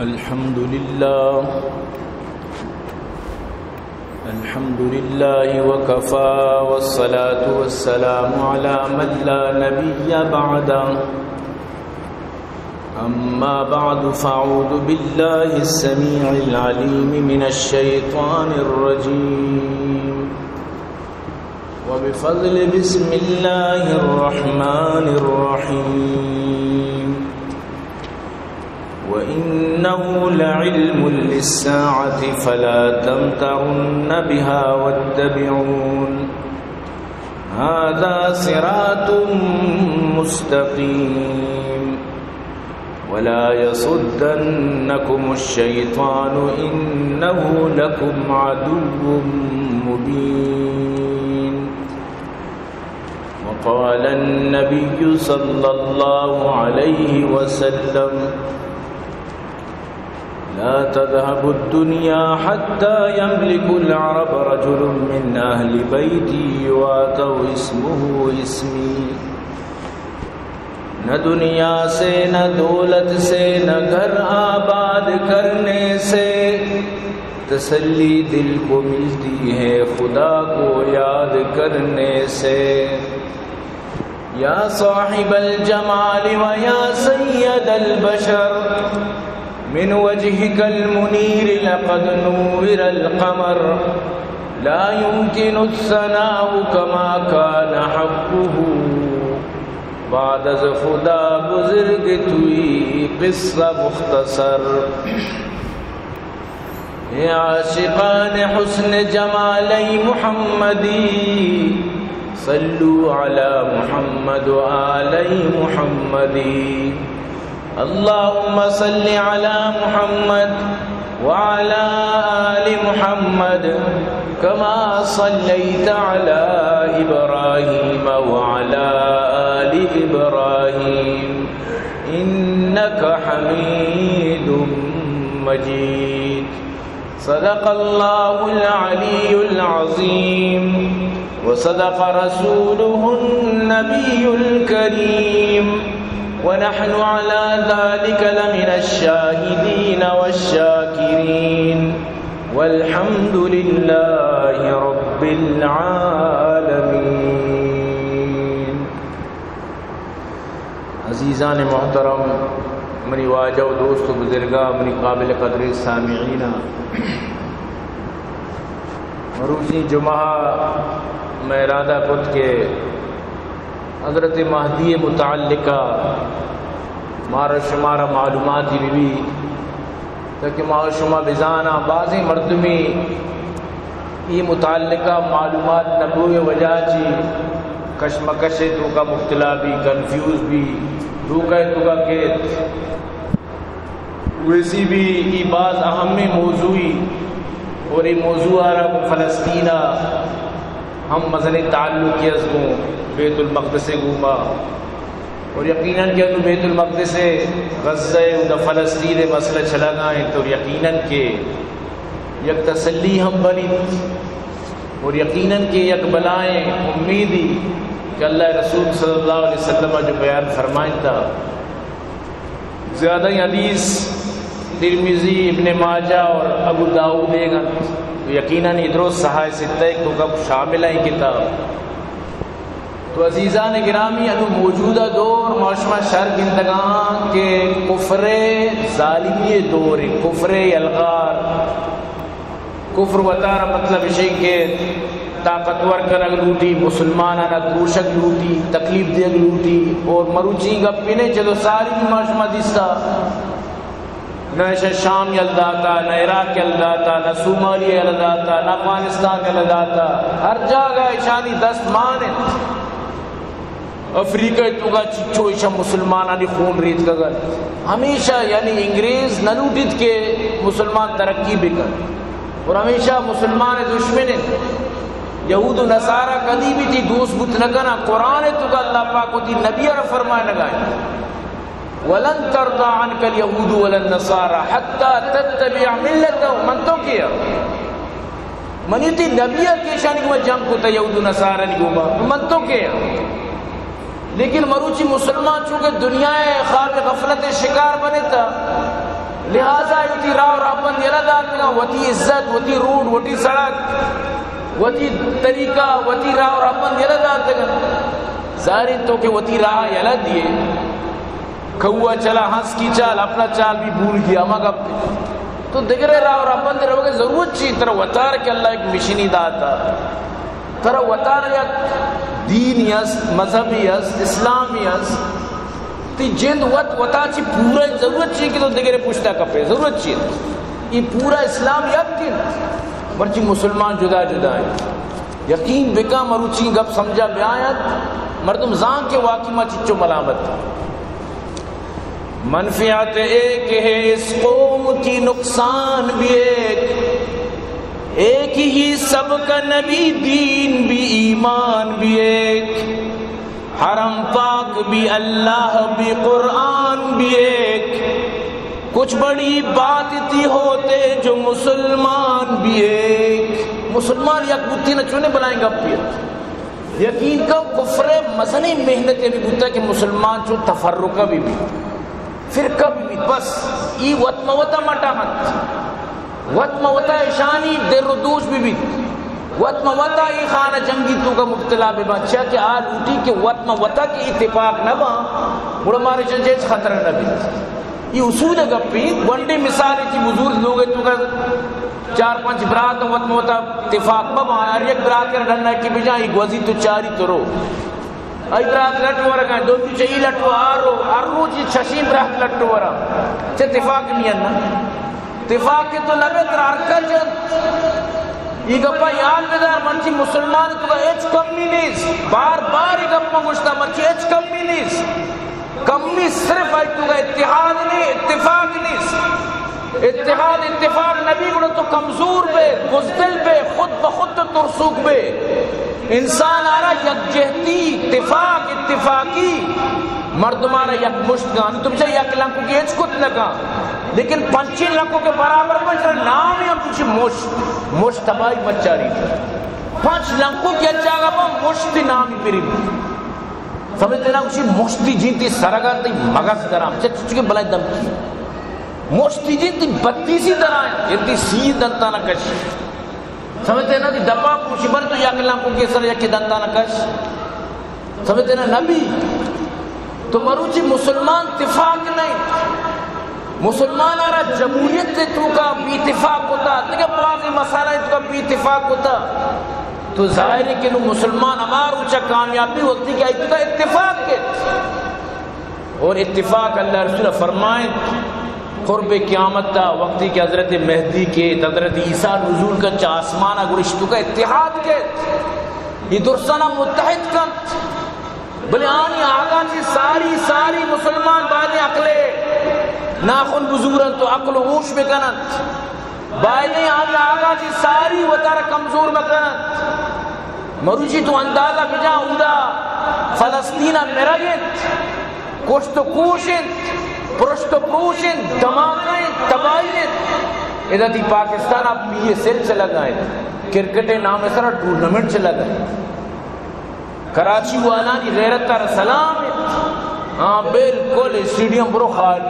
الحمد لله. الحمد لله وكفى، والصلاة والسلام على من لا نبي بعده. أما بعد، فأعوذ بالله السميع العليم من الشيطان الرجيم. وبفضل بسم الله الرحمن الرحيم. وإنه لعلم للساعة فلا تمترن بها واتبعون. هذا صراط مستقيم. ولا يصدنكم الشيطان إنه لكم عدو مبين. وقال النبي صلى الله عليه وسلم: لا تذهب الدنيا حتى يملك العرب رجل من أهل بيتي يعطى اسمه اسمي. نہ دنیا سے، نہ دولت سے، نہ گھر آباد کرنے سے تسلی دل کو ملتی ہے خدا کو یاد کرنے سے. يا صاحب الجمال ويا سيد البشر، من وجهك المنير لقد نور القمر، لا يمكن الثناء كما كان حقه، بعد از خدا بزرگ توئی قصہ مختصر. اے عاشقان حسن جمالئے محمدی، صلوا علی محمد و آلئے محمدی. اللهم صل على محمد وعلى آل محمد كما صليت على إبراهيم وعلى آل إبراهيم إنك حميد مجيد. صدق الله العلي العظيم وصدق رسوله النبي الكريم ونحن على ذلك لمن الشاهدين والشاكرين والحمد لله رب العالمين. عزیزان محترم، منی واجہ و دوست و بزرگاں، منی قابل قدریں سامعیناں، مروچی جمعہ مئے ارادہ کت کہ حضرت مہدی متعلقہ مارا شمارا معلوماتی بہ بی، تاکہ ما شما بزاناں. بازیں مردمی ای متعلقہ معلومات نہ بوئے وجہ چی کشمکش توکا مبتلا بی، کنفیوز بی، دھوکہ توکا کیت. ویسی بھی ای باز اہمیں موضوعی اور ای موضوع آرا گوں فلسطین ہم مزنیں تعلقی از گوں بیت المقدس گوما. اور یقیناً کہ انو بیت المقدس، غزہ و دا فلسطین مسئلہ چلگا انت، اور یقیناً کہ یک تسلی ہم بنیت، اور یقیناً کہ یک بلائیں امیدی کہ اللہ رسول صلی اللہ علیہ وسلم جو بیان فرمائنتا. زیادہ حدیث ترمذی، ابن ماجہ اور ابو داؤد ایگ انت، تو یقیناً ای درست صحائے ستہ توکا شامل ہیں کتاب. تو عزیزان گرامی، انو موجودہ دور ما شما شر گندگاں کہ کفر ظالمی دور، کفر یلغار. کفر وتارا مطلب اشیں کہ طاقتور کنگ لوٹی، مسلمانانا دروشگ لوٹی، تکلیف دیگ لوٹی، اور مروچی گپ نے چلو ساری بھی ما شما دیستا. نہ ایشاں شام یل داتا، نہ عراق یل داتا، نہ صومالیہ یل داتا، نہ افغانستان یل داتا. ہر جاگہ ایشانی دست مان انت. افریقہ توکا چچو ایشاں مسلمانانی خون ریتکگ انت. ہمیشہ یعنی انگریز نہ لوٹیت کہ مسلمان ترقی بکن، اور ہمیشہ مسلمان دشمن انت. یہود و نصارہ کدی بھی تی دوست بوت نہ کنا. قرآن توکا اللہ پاک وتی نبی را فرمائے نگائے، ولن ترضى عنك اليهود ولا النصارى حتى تتبع ملتهم. من تو کیا؟ منی تی نبی ء کہ ایشانی گوما جنگ کتا، یہود و نصارانی گوما، من تو کیا؟ لیکن مروچی مسلمان چونکہ دنیا ء خواب غفلت ء شکار بنتا، لہذا راہ و رہبند یلہ داتگاں، وتی عزت، وتی روڈ، وتی سڑک، وتی طریقہ، وتی راہ و رہبند یلہ داتگاں۔ ظاہر انت تو کہ وتی راہ یلہ دیئے، کہو ءَ چلا، ہنس کی چال، اپنا چال بھی بھول گیا، ہما گپ۔ تو دگرے راہ و رہبند روگ ءِ ضرورت چی؟ ترا وتارا کہ اللہ یک مشنی داتا، ترا وتارا یک دینی است، مذہبی است، اسلامی است۔ تئی جند وت وتا چی پورا انت، ضرورت چی کہ تو دگرے پشتا کپے؟ ضرورت چی انت؟ اے پورا اسلام یک انت، مرچی مسلمان جدا جدا انت۔ یقین بکن، مروچی گپ سمجھا بیاینت، مردم زان کہ واقعی ما چچو ملامت۔ منفعت ایک ہے اس قوم کی، نقصان بھی ایک، ایک ہی سب کا نبی، دین بھی ایمان بھی ایک، حرم پاک بھی اللہ بھی قرآن بھی ایک، کچھ بڑی بات تھی ہوتے جو مسلمان بھی ایک۔ مسلمان یک بوتی نہ چونے بلائیں گپ بیت۔ یقین کن کفر ءِ مزنیں محنتے بھی بوتا کہ مسلمان چو تفرقہ بھی بیت، فرقہ بھی بیت، بس ای وت مہ وتا مٹا ہنت، وت مہ وتا اشانی در و دوش بھی بیت، وت مہ وتا ای خانہ جنگی توکا مبتلا بہ باں، چیا کہ آ لوٹی کہ وت مہ وتا کہ اتفاق نہ باں، گڑا مارا چنچے ہچ خطرہ نہ بیت۔ ای اصول ءِ گپی، گونڈیں مثالے چی بزرگ لوگ ءِ توکا چار پنچ برات وت مہ وتا اتفاق مہ باں، ہر یک برات ءَ ڈن ءَ کہ بجاں، ای گوزی تو چاری تو رو۔ ای برات لٹ ورگا، دو تو چہ ای لٹ و آ رو، ہر روچ ای چشیں برات لٹ ورا۔ چہ اتفاق نیت نا؟ اتفاق کہ تو نبے ترا ہر کج انت۔ ای گپا یاد بدار، مرچی مسلمان توکا ہچ کمی نیست۔ بار بار ای گپ من گوشتا، مرچی ہچ کمی نیست۔ کمی صرف آئی توکا اتحاد نے، اتفاق نیست۔ اتحاد اتفاق نبی گڑا تو کمزور بے، بزدل بے، خود بخود تو ترسوک بے۔ انسان آرا یکجہتی، اتفاق، اتفاقی مردمانا یک مشت کن۔ تو بچار یک لنکو کہ ہچ کت نہ کن، لیکن پنچین لنکو کہ برابر بن، چرا نام ہم پوچھی مشت، مشت تباہی مچاری۔ پنچ لنکو کہ جاگہ با مشت نامی پری۔ سمجھتے نا، اسی مشتی جیتی سرگا تی مغز درام، چہ چچکے بلائیں دمکی۔ مشتی جیتی بتیسی درائیں، جیتی سی دنتانا کش۔ سمجھتے نا، تی دپا پوچی بر تو یک لنکو کہ سر یکی دنتانا کش۔ سمجھتے نا، نبی تو مروچی مسلمان اتفاق نہیں۔ مسلمان آرا جمہوریت توکا بے اتفاق کتا، دگہ بعضی مسائل توکا بے اتفاق کتا۔ تو ظاہر ہے کہ نو مسلمان ہما روچا کامیاب بی وقتی کہ آئی توکا اتفاق کیت۔ اور اتفاق اللہ رسول فرمائیں، قرب قیامت تا وقتی کہ حضرت مہدی کیت، حضرت عیسیٰ نزول کنت چہ آسمانا، گڑا اشی توکا اتحاد کیت، یہ درسانا متحد کنت۔ بلے آنی آگا چی ساری، ساری مسلمان بایدیں عقلے ناخن بزورنت و عقل و ہوش بکننت۔ بایدیں آنی آگا چی ساری وتارا کمزور بکننت۔ مروچی تو اندازہ بجا، اودا فلسطین مرگ انت، کشت و کوش انت، پرشت و پروش انت، دھماکہ انت، تباہی انت۔ ادا تی پاکستان ء پی ایس ایل چلگا انت، کرکٹ ء نام ء سرا ٹورنامنٹ چلگا انت۔ کراچی والانی غیرت ء سلام انت۔ ہاں، بالکل اسٹیڈیم برو خالی،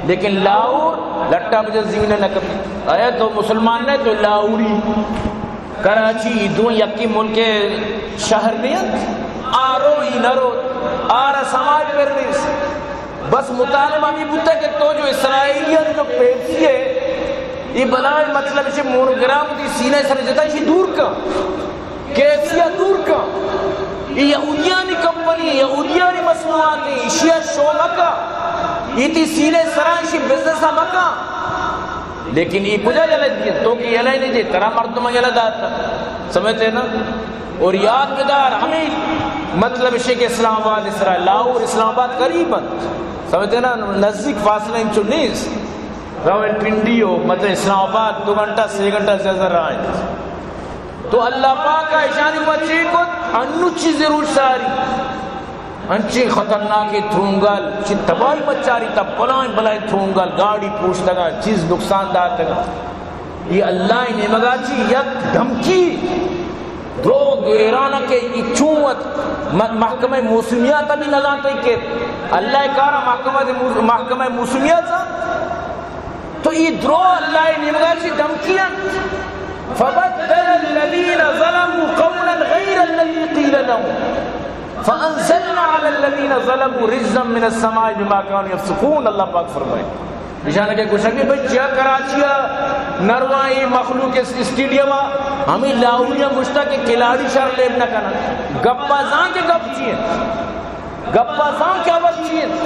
لیکن لاہور لٹا بجا زمین نہ کپی۔ آیا تو مسلمان نہ تو لاہوری؟ کراچی دو یکی ملک شہر نیت، آرو ای نرو، آرا سماج پر نیست۔ بس مطالبہ ہمیں بوتا کہ تو جو اسرائیلیت جو پیپسی ہے، یہ بلائیں مطلب اسے مونوگرام دی سینہ سر جتا، اسے دور کا، کیفیت دور کا۔ یہ یہودیانی کمپنی، یہودیانی مصنوعات ہیں، اشیا شو مکا، یہ تی سینہ سرا اسی بزنس مکا۔ لیکن ای کجا یلہ دیت؟ تو کہ یلہ نہیں دیت، ترا مردم یلہ داتا۔ سمجھتے نا؟ اور یاد بدار، ہمیں مطلب شے کہ اسلام آباد اسرائیل، لاہور اسلام آباد قریب انت۔ سمجھتے نا؟ نزدیک فاصلہ انچو نیست۔ راولپنڈی ہو، مطلب اسلام آباد دو گھنٹہ، سے گھنٹہ زیادہ راہ انت۔ تو اللہ پاک ء اشانی ما چی کت؟ انو چیزیں روچ ساری۔ انچیں خطرناکیں ترونگل، چی تباہی مچاری تا، بلائیں بلائیں ترونگل، گاڑی پروشتگاں، چیز نقصان داتگاں۔ یہ اللہ ء نیمگا چی یک دھمکی، دروگ ایران کے چون وت م-، محکمہ موسمیات بھی نہ زانتے کہ اللہ کارا محکمہ دے موس-، محکمہ موسمیات زانت۔ اے درو اللہ ءِ نیمگا چی دھمکی انت۔ فبدل الذين ظلموا قولا غير الذي قيل لهم فأنزلنا على الذين ظلموا رجزا من السماء بما كانوا يفسقون۔ اللہ پاک فرمائے، ایشاں کہ گوشگ بھئی چیا کراچی ءَ نرواں اے مخلوق اس-، اسٹیڈیم ءَ، ہمے لاہوری ءَ گوشتا کہ کھلاڑی شر لیب نہ کناں۔ گپا زان کہ گپ چی انت؟ گپا زان کہ ہبر چی انت؟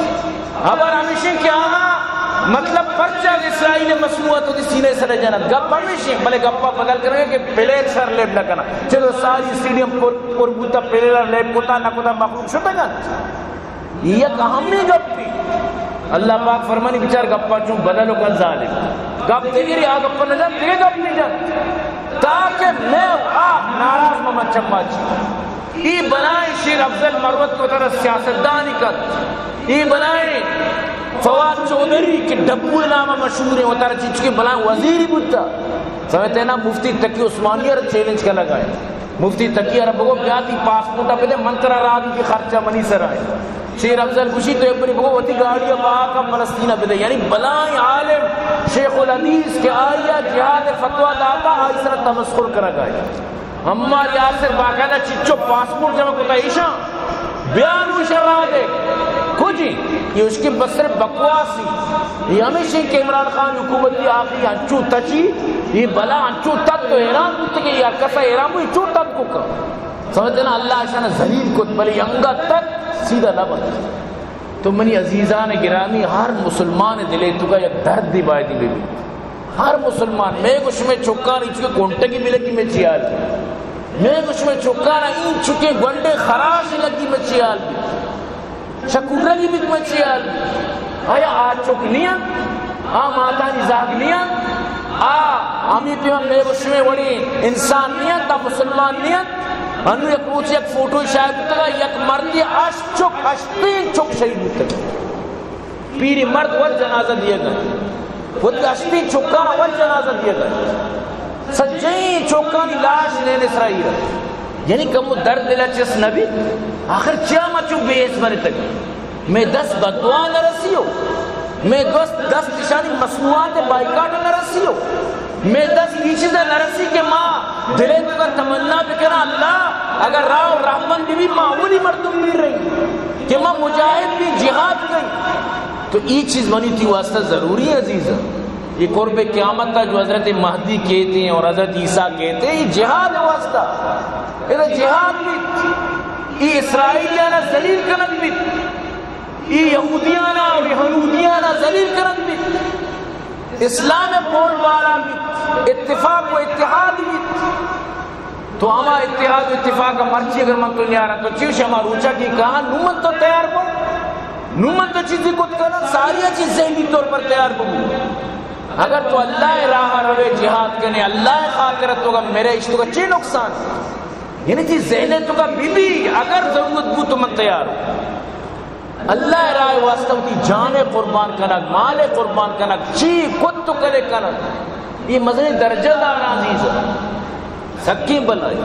ہبر ہمیش انت کہ آہاں مطلب پرچا اسرائیل ءِ مصنوعات وتی سینہ ءِ سرا جنت۔ گپ ہمیش انت، بلے گپا بدل کنگ کہ پلیئر شر لیب نہ کناں۔ چلو ساری اسٹیڈیم پر، پر بوتا، پلیئر لیب کتا نہ کتا، مخلوق شتگ انت۔ اے یک اہمیں گپے۔ اللہ پاک فرمانی بچار گپا چون بدل کن ظالم۔ گپ دگرے، آ گپ نہ جنت، دگہ گپ نہ جنت۔ تاکہ مئے آ ناراض مہ بنت چما چی۔ اے بلائیں شیر افضل مروت وتارا سیاستدانی کنت۔ اے بلائیں فواد چوہدری کہ ڈبو ءِ نام ءَ مشہور ایں، وتارا چنچکیں بلائیں وزیرے بوتا۔ سمجھتے نا، مفتی تقی عثمانی ءَ را چیلنج کنگ ءَ ایں۔ مفتی تقی ءَ را بگو بیا تئی پاسپورٹ ءَ بدے، من ترا راہ دیں، خرچہ منی سرا ایں۔ شیر افضل گوشی تو ایک بری بگو وتی گاڑی ءَ بہا کن فلسطین ءَ بدے۔ یعنی بلائیں عالم شیخ الحدیث کہ آئی ءَ جہاد ءِ فتویٰ داتا، آئی سرا تمسخر کنگ ءَ ایں۔ عمار یاسر باقاعدہ چچو پاسپورٹ جمع کتا ایشاں، بیا نوں ایشاں راہ دے۔ کجی؟ اے اشکے بس صرف بکواسی۔ اے ہمیش ایں کہ عمران خان حکومت ءِ آخری انچو تچی، اے بلا انچو تت تو حیران بوت کہ یار کسا حیران بو، اے چو تت کو کا۔ سمجھتے نا، اللہ ایشاں ذلیل کت، بلے انگا تت سیدھا نہ بنت۔ تو منی عزیزان گرامی، ہر مسلمان دلے توکا یک دردے بایدی بہ بیت۔ ہر مسلمان، مئے گو شمئے چکان اینچکیں کنٹگی بلگی مئے چیال بیت۔ مئے گو شمئے چکان اینچکیں گونڈیں خراش لگی مئے چیال بیت۔ شکورگی بیت مئے چیال بیت۔ آیا آ چک نیاں؟ آ ماتانی زاگ نیاں؟ آ ہمے پیما مئے گو شمئے وڑیں انسان نیاں؟ آ مسلمان نیاں؟ انو یک روچ یک فوٹو شائع بوتگا، یک مردی ہشت چک، ہشتیں چک شہید بوتگ۔ پیری مرد ور جنازہ دیگ ءَ۔ وتی ہشتیں چکاں ور جنازہ دیگ ءَ۔ سجہیں چکانی لاش نین اسرائیل ءَ۔ یعنی کمو درد دل ءَ چست نہ بیت؟ آخر چیا ما چو بے حس بنتگ؟ مئے دست بددعا نہ رسی ہو؟ مئے دست، دست اشانی مصنوعات بائیکاٹ نہ رسی ہو؟ مئے دست اے چیز ءَ نہ رسی کہ ما دل ءِ توکا تمنا بکناں، اللہ اگر راہ و رہبند بہ بی، ما اولی مردم بہ رہی کہ ما مجاہد بی، جہاد کئی۔ تو اے چیز منی تئی واسطہ ضروری ایں عزیزاں۔ اے قرب قیامت ءَ جو حضرت مہدی کیت ایں اور حضرت عیسیٰ کیت ایں، اے جہاد ءِ واسطہ۔ ادا جہاد بیت، اے اسرائیلیانا ذلیل کنگ بیت، اے یہودیانا اور اے ہنودیانا ذلیل کنگ بیت۔ اسلام ءِ بول بالا بیت، اتفاق و اتحاد بیت۔ تو ہما اتحاد و اتفاق ءَ مرچی اگر من تو نیاراں، تو چی وش ہما روچا کہ کہاں، نوں من تو تیار بو، نوں من تو چیزی کت کناں، ساری چیز ذہنی طور پر تیار بو۔ اگر تو اللہ ءِ راہ ءَ روے، جہاد کنے، اللہ ءِ خاطر ءَ تو اگر میرے اشتو کا چی نقصان؟ یعنی تئی ذہن ءِ توکا بی بی، اگر ضرورت بو تو من تیار ہوں۔ اللہ ءِ راہ ءِ واسطہ وتی جان ءِ قربان کنگ، مال ءِ قربان کنگ، چی کت تو کدے کنگ، اے مزنیں درجہ دار عزیز۔ سکیں بلائی۔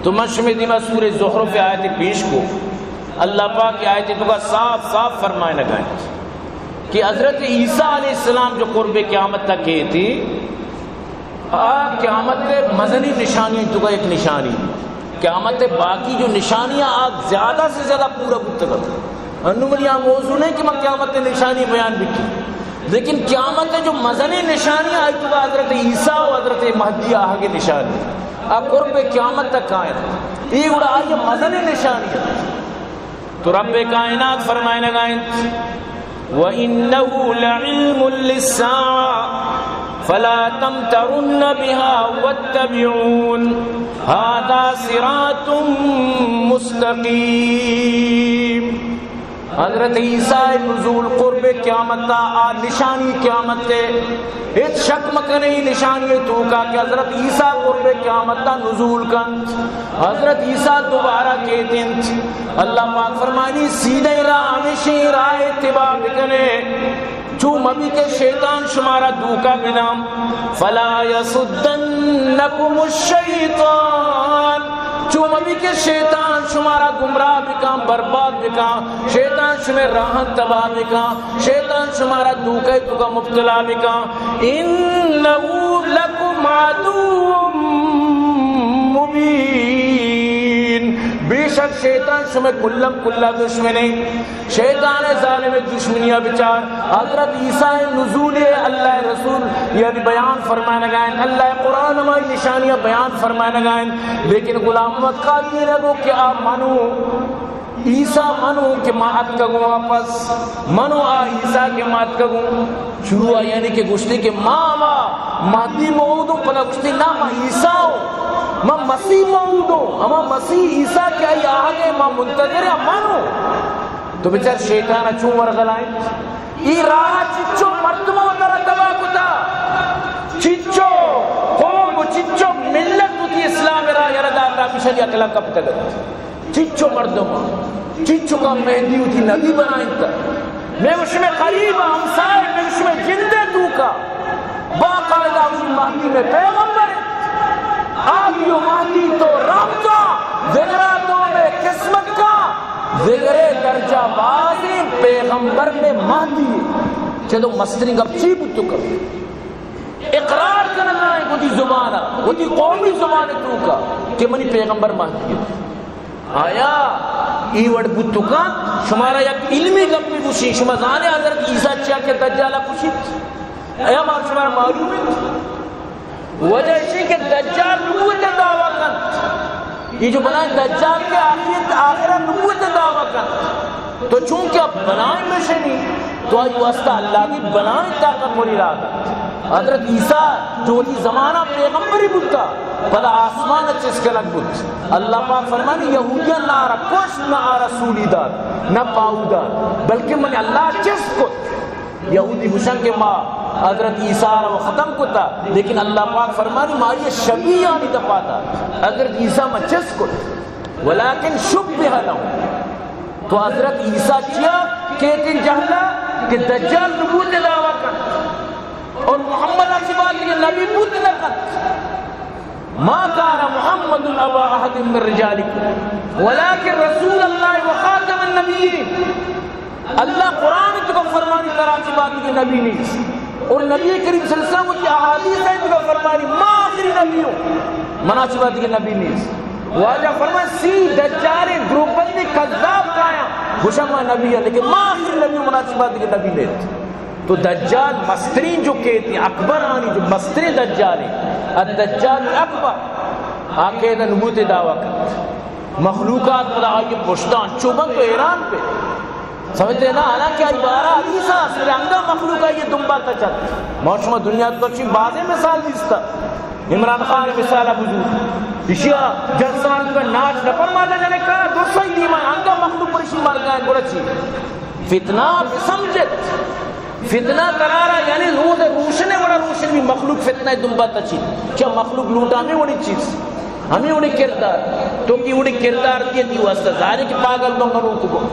تو من شمے دیما سورہ زخرف ءِ آیت پیش کو۔ اللہ پاک ءِ آیت توکا صاف صاف فرمائنگا ایں کہ حضرت عیسیٰ علیہ السلام جو قرب قیامت تک کیت ایں، آ قیامت ءِ مزنیں نشانی توکا یک نشانی۔ قیامت ءِ باقی جو نشانیاں آ زیادہ سے زیادہ پورا بوتگ انت۔ انوں منی آ موضوع نہ ایں کہ من قیامت ءِ نشانی بیان بکناں، لیکن قیامت ءِ جو مزنیں نشانی آئی توکا حضرت عیسیٰ و حضرت مہدی آہگ ءِ نشانی۔ آ قرب قیامت تک کاینت۔ اے گڑا آئی مزنیں نشانی انت۔ تو رب کائنات فرمائنگا انت، وَإِنَّهُ لَعِلْمٌ لِلسَّاعَةِ فَلَا تَمْتَرُنَّ بِهَا وَاتَّبِعُونِ هَذَا صِرَاطٌ مُسْتَقِيمٌ۔ حضرت عیسیٰ ءِ نزول، قرب قیامت ءَ، آ نشانی قیامت ءِ۔ ہچ شک مکنے اے نشانی ءِ توکا کہ حضرت عیسیٰ قرب قیامت ءَ نزول کنت۔ حضرت عیسیٰ دوبارہ کیت انت۔ اللہ پاک فرمانی، سیدھیں راہ ہمیشیں، راہ ءِ اتباع بکنے۔ چو مبی کہ شیطان شمارا دھوکہ بداں۔ فَلَا يَصُدَّنَّكُمُ الشَّيْطَانُ۔ چو مبی کہ شیطان شمارا گمراہ بکاں، برباد بکاں، شیطان شمے راہاں تباہ بکاں، شیطان شمارا دوکے توکا مبتلا بکاں۔ انه لکم عدو مبین، بے شک شیطان شمے کلم کلا دشمنے۔ شیطان ظالم دشمنیا بچار۔ حضرت عیسی نزول اللہ رسول یعنی بیان فرمانگائیں، اللہ قرآن ہمائی نشانیاں بیان فرمانگائیں، لیکن غلام مکہ یہ نہ گو کہ آ منو عیسی منو کہ ما اتکگوں واپس، منو آ عیسی کہ ما اتکگوں۔ شروع یعنی کہ گوشتے کہ ما ہما مہدی موعودوں، پدا گوشتے نا ما عیسی ہوں، ما مسیح موعودوں، ہما مسیح عیسی کہ آئی آہگے ما منتظر ہیں منو۔ تو بچار شیطان چون ورغلائیں؟ ای راہ چچو مردم وترا تباہ کتا، چچو قوم و چچو ملت وتی اسلام راہ یلہ داتا، پیشانی عقلا کپتگ۔ چچو مردم، چچو کا مہدی وتی نبی بنائینتا۔ میں شمے قریب ہمسائے، میں شمے جندے توکا باقاعدہ وتی مہدی میں پیغمبر۔ آ بیو مہدی تو رب کا، دگرا تو میں قسمت کا، دگرے درجہ بازیں پیغمبر میں مہدی۔ چلو مستریں گپ چی بوت تو کر؟ اقرار کنگا ایں وتی زبانا، وتی قومی زبان توکا کہ منی پیغمبر مہدی۔ آیا ای وڑ بوت تو کن؟ شمارا یک علمی گپے گوشی، شما زانے حضرت عیسی چیا کہ دجالا کشیت؟ آیا ما شمارا معلوم انت؟ وجہ اشی کہ دجال نبوت دعویٰ کنت۔ یہ جو بنا دجال کے آخرت، آخرت نبوت دعویٰ کنت۔ تو چونکہ بلائیں مشنی، تو آئی واسطہ اللہ کی بلائیں طاقت موری را۔ حضرت عیسی جو وتی زمانہ پیغمبری بوتا، پدا آسمان چست کنگ بوت۔ اللہ پاک فرمانی، یہودیاں نہ آرا کشت، نہ آرا سولی دات، نہ پاؤ دات، بلکہ من اللہ چست کت۔ یہودی گوشن کہ ما حضرت عیسی را ختم کتا، لیکن اللہ پاک فرمانی، ما یہ شبیہانی دپاتا حضرت عیسی ما چست کت، ولکن شبہ لهم۔ تو حضرت عیسی چیا کہتے ہیں جہلا کہ دجال نبوت دعویٰ کن اور محمد آچی بعد یہ نبی بوت نہ کن۔ ما کان محمد ابا احد من رجالکم ولکن رسول اللہ و خاتم النبیین۔ اللہ قرآن تو فرمانی ترا چی بعد یہ نبی نیست۔ اور نبی کریم صلی اللہ علیہ وسلم کی احادیث ہے تو فرمانی ما آخری نبی ہوں، منا چی بعد یہ نبی نیست۔ واجہ فرمائے، سی دجال دروغبند کذاب کایا، گوشا ما نبی ہے، لیکن ما آخری نبی ہوں، منا چی بعد یہ نبی نیست۔ تو دجال مسترین جو کہتے ہیں، اکبر آنی جو مسترین دجال ہیں، الدجال الاکبر، آ کہتا نبوت دعویٰ کرتا۔ مخلوقات پدا آئی پشتان چوبن تو حیران پہ۔ سمجھتے ہیں نا؟ حالانکہ آئی بارہ حدیث است، بلے انگا مخلوق آئی دنبال تا چل۔ ما شما دنیا تو چی بازیں مثال دیستا۔ عمران خان مثال بزور۔ اشیا جلسان کا ناچ نپر ماتا جنے کا درسائی دیما انگا مخلوق پرشی مار گائے گڑا چی۔ فتنہ بسمجھت۔ فتنہ قرارا یعنی روز روشن وڑا روشن بھی مخلوق فتنہ دنبال تا چی۔ کیا مخلوق لوٹا ہمیں وڑی چیز۔ ہمیں وڑی کردار۔ تو کی وڑی کردار دیے دی واسطہ ظاہر ہے کہ پاگل بنگنو کو۔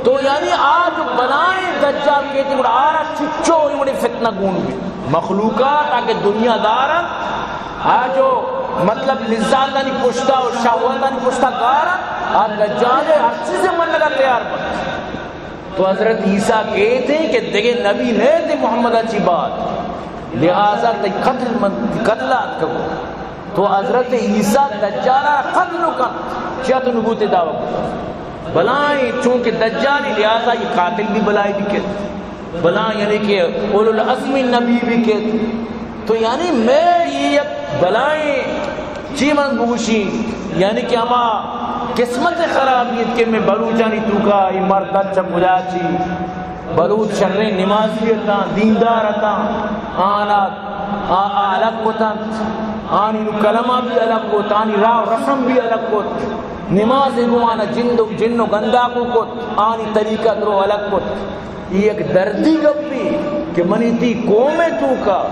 تو یعنی آ جو بلائیں دجال کہتے گڑا آرا چچو وڑے فتنہ گون بی۔ مخلوقات آ کہ دنیا دارن، آ جو مطلب لذاتانی پشتا و شہوتانی پشتا گارن، آ دجال ہر چیز منگا تیار بن۔ تو حضرت عیسیٰ کہتے کہ دگہ نبی نہ تھے محمد چی بعد، لہذا تئی قتل من، قتل اتکگو۔ تو حضرت عیسیٰ دجال ءَ قتل کنت، چیا تو نبوت دعویٰ کت؟ بلائیں چونکہ دجال، لہذا یہ قاتل بھی بلائیں بھی کت، بلائیں یعنی کہ اولو العزم نبی بھی کت۔ تو یعنی میں یہ یک بلائیں چی من بگوشی، یعنی کہ ہما قسمت خرابی ات کہ میں بلوچانی توکا یہ مرد چہ کجا چی بلوچ شریں نمازی اتاں، دیندار اتاں، آنا، آ، آ الگ کتنت، آنی نو کلمہ بھی الگ کت، آنی راہ و رسم بھی الگ کت، نماز گو آنا جند و، جن و گنداکو کت، آنی طریقہ درو الگ کت۔ یہ یک دردی گپی کہ منی تی قوم توکا،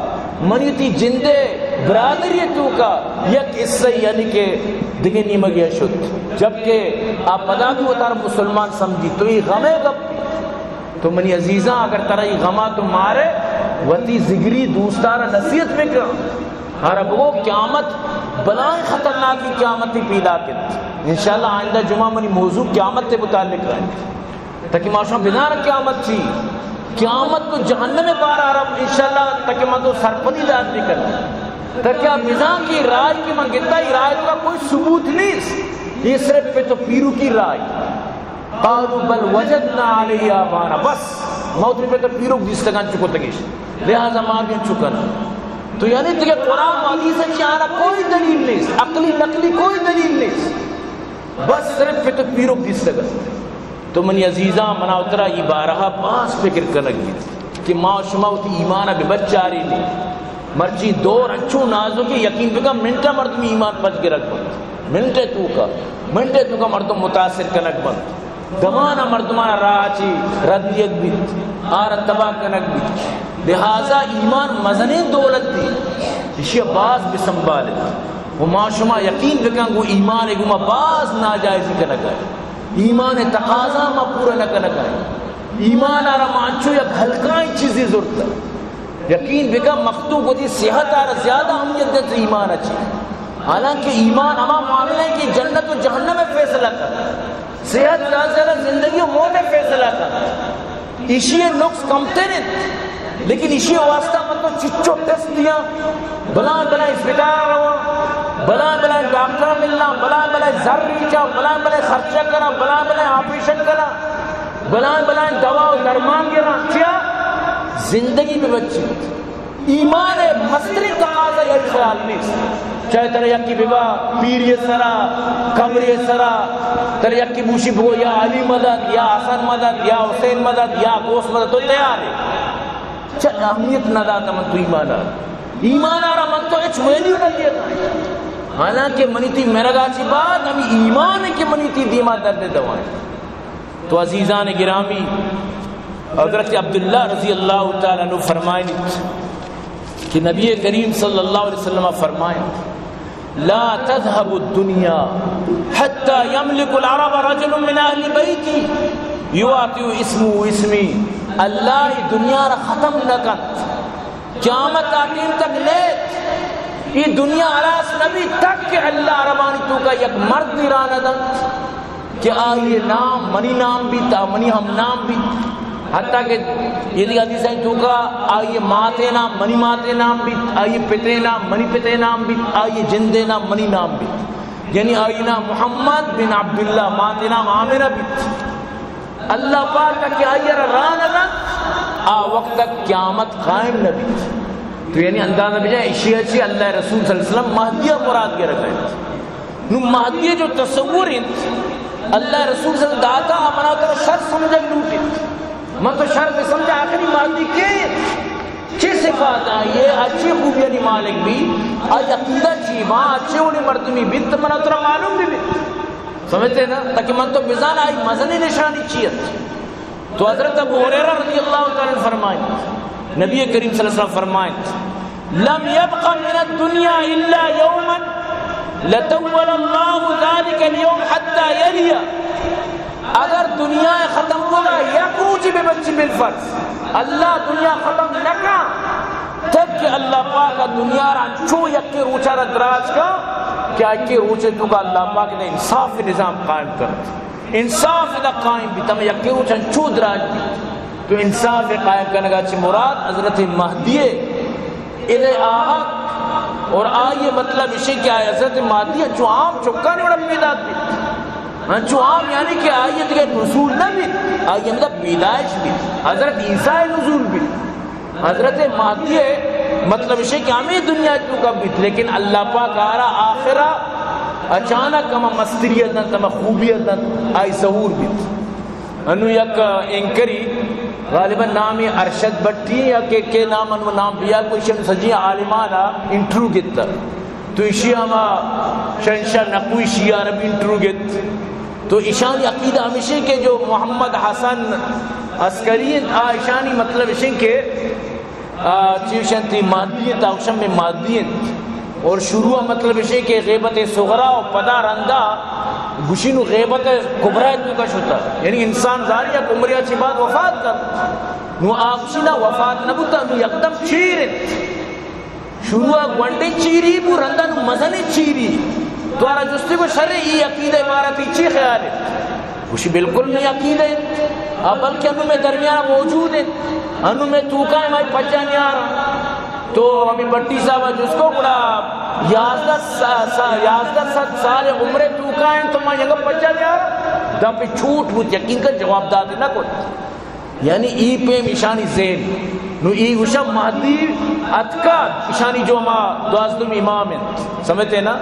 منی تی جندے برادری توکا یک حصہ یعنی کہ دگہ نیمگی شت، جبکہ آ پدا بھی وتارا مسلمان سمجھی، تو یہ غمے گپ تو منی عزیزاں، اگر ترا ای غما تو مارے، وتی زگری دوستارا نصیحت بکن۔ ہر بگو قیامت بلاہیں خطرناکیں قیامتے پیداک انت۔ انشاءاللہ آئندہ جمعہ منی موضوع قیامت ءِ متعلق رہے۔ تاکہ ما شما بزان قیامت چی؟ قیامت تو جہنم ءِ بارہ ءَ را انشاءاللہ تاکہ ما تو سرپدی دات بکن۔ تاکہ آ بزان کہ رائے کہ من گتا، اے رائے تو کوئی ثبوت نیست۔ اے صرف پت و پیرکی رائے۔ قالوا بل وجدنا علیہ آبانا۔ بس، ما وتی پت و پیرک دیستگاں چو کتگش، لہذا ما بھی چو کناں۔ تو یعنی دیگہ قرآن و حدیث ءَ چی آرا کوئی دلیل نیست، عقلی نقلی کوئی دلیل نیست، بس صرف پت و پیرک دیستگ۔ تو منی عزیزاں، منا و ترا اے بارہ ءَ باز فکر کنگ بیت کہ ما و شما وتی ایمان ءَ بہ بچارینیں۔ مرچی دور انچو نازکیں، یقین بکن منٹ ءَ مردم ایمان پچ گرگ بنت، منٹ ءِ توکا، منٹ ءِ توکا مردم متاثر کنگ بنت۔ دمان ءَ مردمان ءَ راہ چی رد دیگ بیت، آرا تباہ کنگ بیت۔ لہذا ایمان مزنیں دولتے، ایشی ءَ باز بہ سنبھالت۔ و ما شما یقین بکن گوں ایمان ءِ گوما باز ناجائزی کنگ ءَ ایں۔ ایمان ءِ تقاضا ما پورا نہ کنگ ءَ ایں۔ ایمان ءَ را ما انچو یک ہلکائیں چیزے زرتگ۔ یقین بکن مخلوق وتی صحت ءَ را زیادہ اہمیت دنت ایمان ءَ چی۔ حالانکہ ایمان ہما معاملہ ایں کہ جنت و جہنم ءِ فیصلہ کنت۔ صحت زیادہ زیادہ زندگی و موت ءِ فیصلہ کنت۔ ایشی ءِ نقص کمتر انت، لیکن ایشی ءِ واسطہ من تو چچو ٹیسٹ دیاں، بلاہیں بلاہیں اسپتال ءَ رواں، بلاہیں بلاہیں ڈاکٹر ءَ ملاں، بلاہیں بلاہیں زر ریچاں، بلاہیں بلاہیں خرچہ کناں، بلاہیں بلاہیں آپریشن کناں، بلاہیں بلاہیں دوا و درمان گراں۔ چیا؟ زندگی بہ بچیت۔ ایمان ءِ مستریں تقاضا یہی خیال نیست۔ چاہے ترا یکے ببا پیری ءِ سرا، قبرے ءِ سرا، ترا یکے بوشی بگو یا علی مدد، یا حسن مدد، یا حسین مدد، یا غوث مدد، تو تیار ئے؟ چہ اہمیت نہ داتا من تو ایمان ءَ۔ ایمان ءَ را من تو ہچ ویلیو نہ دیتا۔ حالانکہ منی تئی مرگا چی بعد ہمیں ایمان ہے کہ منی تئی دیما درد دوائیں۔ تو عزیزان گرامی، حضرت عبداللہ رضی اللہ تعالی عنہ فرمائنت کہ نبی کریم صلی اللہ علیہ وسلم فرمائنت، لا تذهب الدنيا حتى يملك العرب رجل من اهل بيتي يواطئ اسمه اسمي۔ اللہ ای دنیا را ختم نہ کنت۔ قیامت آ ٹیم تک نیت، اے دنیا ہلاس نہ بیت تک کہ اللہ عربانی توکا یک مردے را نہ دنت کہ آئی نام منی نام بیت، آ منی ہم نام بیت۔ حتیٰ کہ اے دگہ حدیثانی توکا آئی ماتے نام منی ماتے نام بیت، آئی پتے نام منی پتے نام بیت، آئی جندے نام منی نام بیت۔ یعنی آئی نام محمد بن عبداللہ، ماتے نام آمنہ بیت۔ اللہ پاک ءَ کہ آئی ءَ را راہ نہ دنت، آ وقت تک قیامت قائم نہ بیت۔ تو یعنی اندازہ بجن، ایشی ءَ چی اللہ ءِ رسول صلی اللہ علیہ وسلم مہدی ءَ مراد گرگ ءَ انت۔ نوں مہدی ءِ جو تصور انت، اللہ ءِ رسول صلی اللہ علیہ وسلم داتا، آ منا ترا شر سمجھگ لوٹیت۔ من تو شر بہ سمجھاں، آخری مہدی کے انت؟ چے صفات آئی ءِ؟ آ چے خوبیانی مالک بیت؟ آئی عقیدہ چی باں؟ آ چے وڑیں مردمی بیت؟ منا ترا معلوم بہ بیت۔ سمجھتے نا؟ تاکہ من تو بزان آئی مزنیں نشانی چی انت۔ تو حضرت ابو ہریرہ رضی اللہ تعالی عنہ فرمائنت، نبی کریم صلی اللہ علیہ وسلم فرمائنت، لم يبق من الدنيا إلا يوما لطول الله ذلك اليوم حتى يلي۔ اگر دنیا ءِ ختم بوگا یک روچے بہ بچی بالفرض، اللہ دنیا ختم نہ کن، تب کہ اللہ پاک ءَ دنیا را انچو یکے روچ ءَ را دراج کن کہ آ یکے روچ ءِ توکا اللہ پاک ءَ انصاف نظام قائم کنت، انصاف ادا قائم بیت، ہمے یکے روچ انچو دراج بیت۔ تو انصاف قائم کنگا چی مراد حضرت مہدی ءِ ادا آہگ اور آئی مطلب اشی کہ آئی حضرت مہدی انچو عام چکانی وڑا پیداک بیت۔ انچو عام یعنی کہ آئی دگہ نزول نہ بیت، آئی ہمدا پیدائش بیت، حضرت عیسیٰ نزول بیت۔ حضرت مہدی ءِ مطلب اشی کہ ہمے دنیا ءِ توکا بیت، لیکن اللہ پاک آرا آخرا اچانک ہما مستری ءَ دنت، ہما خوبی ءَ دنت، آئی ظہور بیت۔ انو یک اینکری، غالباً نامی ارشد بٹی یا کہ، کہ نام، انو نام بیا، کوئی شم سجی عالمانا انٹرویو گتا۔ تو ایشی ہما شہنشاہ نقوی شیعہ عربی انٹرویو گت۔ تو ایشانی عقیدہ ہمیشیں کہ جو محمد حسن عسکری انت، آ ایشانی مطلب اشیں کہ، آ، چی اشنتی مہدی انت، آ اشن میں مہدی انت۔ اور شروع مطلب اشیں کہ غیبت صغری و پدا رندا گشی نو غیبت کبری توکا شتا۔ یعنی انسان زاری یک عمریا چی بعد وفات کن۔ نو آ گشی نا وفات نبوتا، نو یکدم چیر انت۔ شروع ءَ گونڈیں چیری بو، رندا نوں مزنیں چیری۔ تو آرا جستی کو شر ای عقیدہ بارہ تی چی خیال ہے؟ گوشی بالکل نہیں عقیدہ ہے۔ آ بلکہ انوں میں درمیان موجود ہے، انوں میں توکا ہے، مائی پچا نیارا۔ تو ہمیں بٹی صاحب جس کو گڑا یازدہ سا-، سا-، یازدہ سد سال عمر توکا ہے، تو ما یگا پچا نیارا۔ دا پہ چھوٹ بوت، یقین کر جواب دات نہ کت۔ یعنی ای پیم ایشانی ذہن۔ نوں ای گوشا مہدی اتکا، ایشانی جو ہما دوازدہمی امام انت، سمجھتے نا؟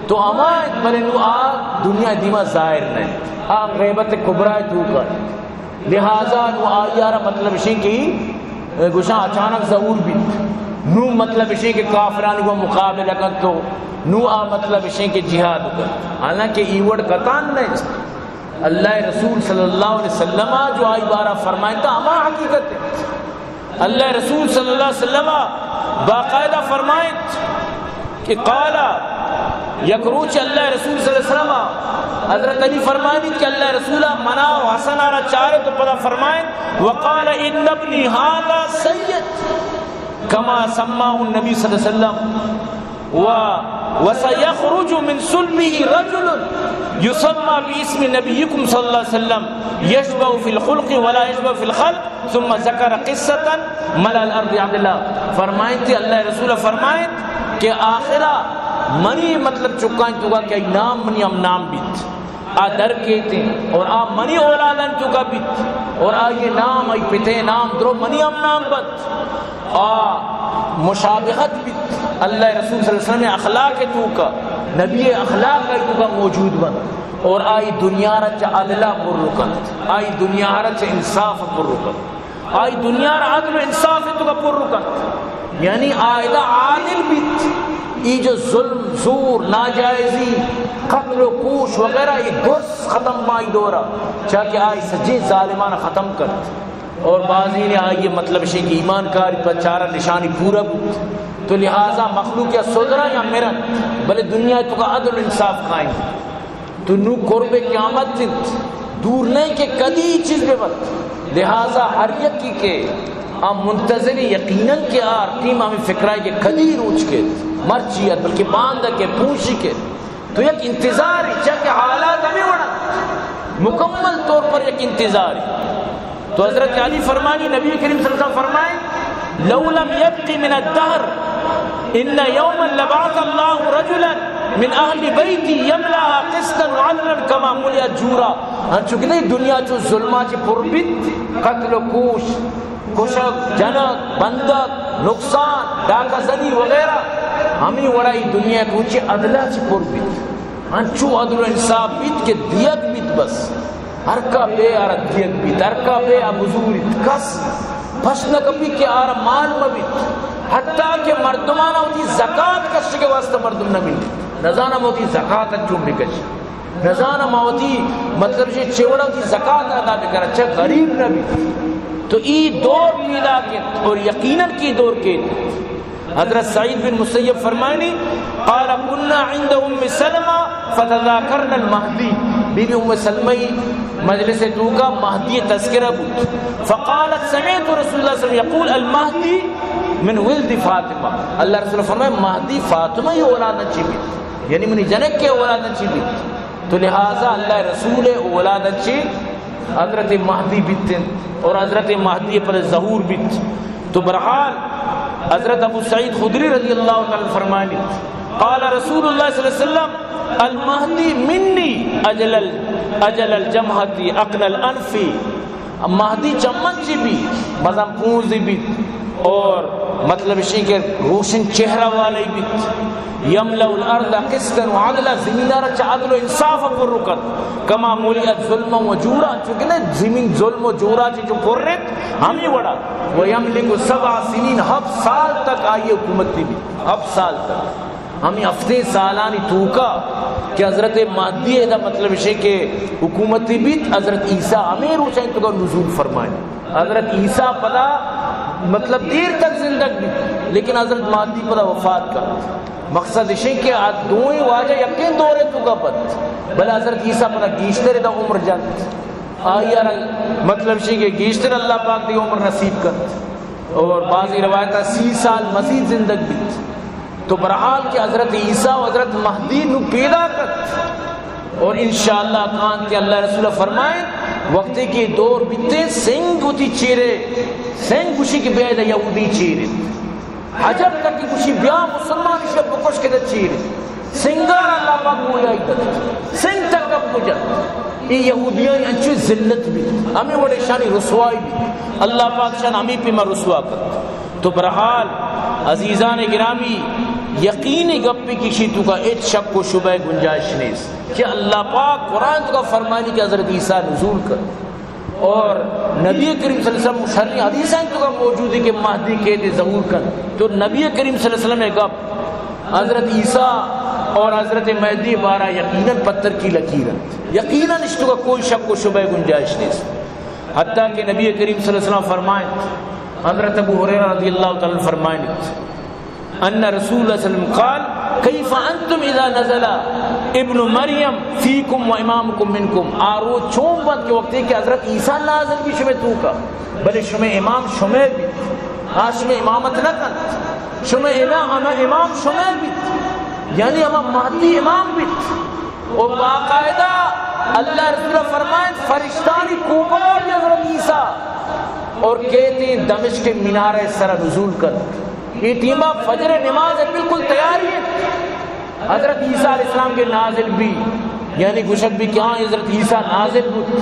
تو ہما انت، بلے نوں آ دنیا دیما ظاہر نہ انت۔ آ غیبت کبریٰ توکا انت۔ لہذا نوں آئی آرا مطلب اشیں کہ گوشاں اچانک ظہور بیت۔ نوں مطلب اشیں کہ کافرانی گوں مقابلہ کنت تو نوں آ مطلب اشیں کہ جہاد کنت۔ حالانکہ ای وڑ کتان نہ انت۔ اللہ رسول صلی اللہ علیہ وسلم جو آئی بارہ فرمائنت ہما حقیقت انت۔ اللہ رسول صلی اللہ علیہ وسلم باقاعدہ فرمائنت کہ قال، یک روچ اللہ رسول صلی اللہ علیہ وسلم، حضرت علی فرمائنت کہ اللہ رسول منا و حسن آرا چارت و پدا فرمائنت، وقال ان ابنی هذا سید کما سماه النبی صلی اللہ علیہ وسلم۔ و، وسيخرج من صلبه رجل يسمى باسم نبيكم صلى الله عليه وسلم يشبه في الخلق ولا يشبه في الخلق، ثم ذكر قصة ملأ الأرض عدلا۔ فرمائنت، اللہ رسول فرمائنت کہ آخرا منی مطلب چکائیں توکا کہ نام منی ہم نام بیت۔ آ در کیت انت اور آ منی اولادانی توکا بیت اور آئی نام، آئی پتئے نام درو منی ہم نام بنت۔ آ مشابہت بیت اللہ رسول صلی اللہ علیہ وسلم اخلاق توکا، نبی اخلاق آئی توکا موجود بنت اور آئی دنیا را چہ عدلا پر کنت، آئی دنیا را چہ انصاف پر کنت۔ آئی دنیا را عدل و انصاف توکا پر کنت۔ یعنی آئیدا عادل بیت۔ ای جو ظلم، زور، ناجائزی، قتل و کوش وغیرہ، ای درس ختم بائی دورا، چاکہ آئی سجیں ظالمان ختم کنت۔ اور بعضی نے آئی مطلب شے کہ ایمان کاری پر چارہ نشانی پورا بوت۔ تو لہذا مخلوق یا صدرہ یا مرن، بلے دنیا توکا عدل و انصاف قائم۔ تو نوں قرب قیامت انت، دور نہ کہ کدی چیز بہ بنت۔ لہذا ہر یکی کہ آ منتظر یقیناً کہ آ ٹیم ہمیں فکرائے کہ کدی روچ کیت، مرچی ات، بلکہ باندہ کہ پوشی کیت۔ تو یک انتظار، چاکہ حالات ہمیں وڑا مکمل طور پر یک انتظار۔ تو حضرت علی فرمانی، نبی کریم صلی اللہ علیہ وسلم فرمائے، لو لم يبق من الدهر ان يوما لبعث الله رجلا من اهل بيتي يملاها قسطا وعدلا كما ملئت جورا۔ انچو کہ نہیں دنیا چو ظلما چہ پر بیت، قتل و کوش، کشگ، جنگ، بندگ، نقصان، ڈاکہ زنی وغیرہ، ہمیں وڑا ای دنیا کو چہ عدلا چہ پر بیت۔ انچو عدل و انصاف بیت کہ دیگ بیت بس۔ ہر کا بے آرا دیگ بیت، ہر کا بے آ بزوریت، کس پش نہ کپی کہ آرا مال مہ بیت۔ حتیٰ کہ مردمانا وتی زکات کشگ واسطہ مردم نہ ملیت۔ نزانم وتی زکات چون بکش۔ نزانم وتی مطلب چے چے وڑا وتی زکات ادا بکرا، چہ غریب نہ بیت۔ تو ای دور پیدا کیت اور یقیناً کہ ای دور کیت۔ حضرت سعید بن مسیب فرمائنی، قال، كنا عند ام سلمة فتذاكرنا المهدي۔ بی بی ام سلمہ مجلس توکا مہدی تذکرہ بوت۔ فقالت، سمعت رسول الله صلى الله عليه وسلم يقول، المهدي من ولد فاطمة۔ اللہ رسول فرمائے، مہدی فاطمہ ای اولاد چی بیت، یعنی منی جنک کے اولاد چی بیت۔ تو لہذا اللہ رسول اولاد چی حضرت مہدی بیت انت اور حضرت مہدی پر ظہور بیت۔ تو بہرحال حضرت ابو سعید خدری رضی اللہ تعالی عنہ فرمانی، قال رسول اللہ صلی اللہ علیہ وسلم، المہدی منی اجل ال-، اجل الجبهة اقنى الانف۔ مہدی چمن چی بیت، مزن پونزی بیت اور مطلب اشی کہ روشن چہرہ والے بیت۔ یملأ الارض قسطا وعدلا، زمین را چہ عدل و انصاف پر کنت۔ کما ملئت ظلما و جورا، چونکہ نہ زمین ظلم و جورا چہ چو پر انت، ہمیں وڑا۔ و یملک سبع سنین، ہفت سال تک آئی حکومتی بیت، ہفت سال تک۔ ہمیں ہفتیں سالانی توکا کہ حضرت مہدی ادا مطلب اشے کہ حکومتی بیت، حضرت عیسیٰ ہمیں روچائیں توکا نزول فرمائیں۔ حضرت عیسیٰ پدا مطلب دیر تک زندگ بیت، لیکن حضرت مہدی پدا وفات کنت۔ مقصد اشیں کہ آ دوئیں واجہ یکیں دورے توکا بنت، بلے حضرت عیسیٰ پدا گیشتر ادا عمر جنت۔ آئی ء را مطلب اشیں کہ گیشتر اللہ پاک دی عمر نصیب کنت۔ اور بعضی روایت ء سی سال مزید زندگ بیت۔ تو بہرحال کہ حضرت عیسیٰ و حضرت مہدی نوں پیداک ات۔ اور انشاءاللہ کانت کہ اللہ رسول فرمائیں، وقتی کہ دور بیتے، سنگ وتی چیرے، سنگ گوشی کہ بیا ادا یہودی چیرے۔ حجر تک گوشی بیا مسلمان، ایشی بکش کہ ادا چیرے۔ سنگار اللہ پاک گویا ایت۔ سنگ تک گپ گجت۔ اے یہودیانی انچو ذلت بیت، ہمے وڑ ایشانی رسوائی بیت۔ اللہ پاک شان ہمے پیما رسوا کت۔ تو بہرحال عزیزان گرامی، یقینی گپے کہ ایشی توکا ہچ شک و شبہ گنجائش نیست کہ اللہ پاک قرآن توکا فرمانی کہ حضرت عیسیٰ نزول کت۔ اور نبی کریم صلی اللہ علیہ وسلم شرعی حدیثاں توکا موجود ہے کہ مہدی کیت ظہور کنت۔ تو نبی کریم صلی اللہ علیہ وسلم گپ حضرت عیسیٰ اور حضرت مہدی بارہ یقیناً پتر کی لکیر انت۔ یقیناً ایشی توکا کوئی شک و شبہ گنجائش نیست۔ حتیٰ کہ نبی کریم صلی اللہ علیہ وسلم فرمائیں، حضرت ابو ہریرہ رضی اللہ تعالیٰ عنہ فرمائیں، ان رسول اللہ صلی اللہ علیہ وسلم قال، کیف انتم اذا نزل ابن مریم فیکم و امامکم منکم؟ آ روچ چون بنت کہ وقتی کہ حضرت عیسیٰ نازل بی شمے توکا، بلے شمے امام شمے بیت، آ شمے امامت نہ کنت، شمے امام، ہما امام شمے بیت، یعنی ہما مہدی امام بیت۔ و باقاعدہ اللہ رسول فرمائیں، فرشتانی کوپگا بی حضرت عیسیٰ اور کیت دمشق مینارہ سرا نزول کنت۔ اے ٹیما فجر نماز بالکل تیاری ہے۔ حضرت عیسیٰ علیہ السلام کہ نازل بی، یعنی گوشگ بی کہ ہاں حضرت عیسیٰ نازل بوت،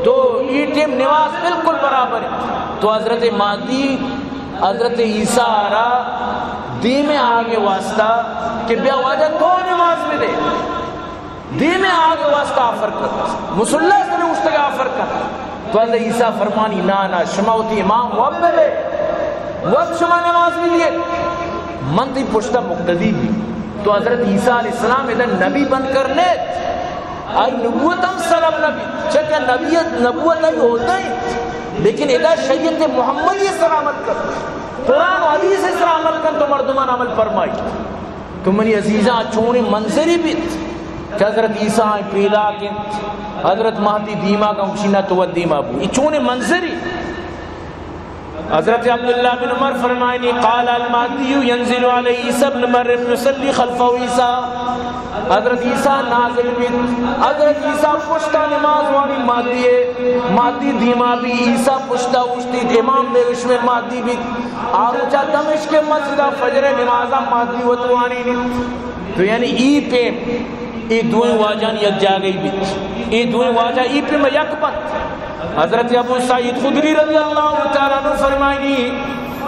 تو اے ٹیم نماز بالکل برابر ہے۔ تو حضرت مہدی حضرت عیسیٰ را دیمے آگے واسطہ کہ بیا واجہ تو نماز بدے۔ دیمے آگے واسطہ آفر کت، مصلی سر اوشتگ آفر کت۔ تو حضرت عیسیٰ فرمانی، نا نا، شما وتی امام وت ببے، وت شما نماز بدیے، من تئی پشتا مقتدی بی۔ تو حضرت عیسیٰ علیہ السلام ادا نبی بند کر نیت، آئی نبوت ہم سلب نہ بیت، چہ کہ نبیت، نبوت آئی عہدہ انت، لیکن ادا شریعت محمدی سر عمل کت، قرآن و حدیث سر عمل کت، تو مردمان عمل فرمائی۔ تو منی عزیزاں، چونیں منظرے بیت کہ حضرت عیسیٰ آئی پیداک انت، حضرت مہدی دیما کا، گوشی نہ تو وت دیما بو۔ اے چونیں منظرے؟ حضرت عبداللہ بن عمر فرمائنی، قال المہدی ینزل علی عیسیٰ ابن مریم یصلی خلفہ عیسیٰ۔ حضرت عیسیٰ نازل بیت، حضرت عیسیٰ پشتا نماز وانی مہدی ہے، مہدی دیما بی، عیسیٰ پشتا اوشتیت، امام بے، شمے مہدی بیت۔ آ روچا دمشق مسجد فجر نمازا مہدی وت وانینیت۔ تو یعنی ای پیم ای دوئیں واجہانی یک جاگہی بیت، ای دوئیں واجہ ای پیم یک بنت۔ حضرت ابو سعید خدری رضی اللہ تعالیٰ عنہ فرمائنی،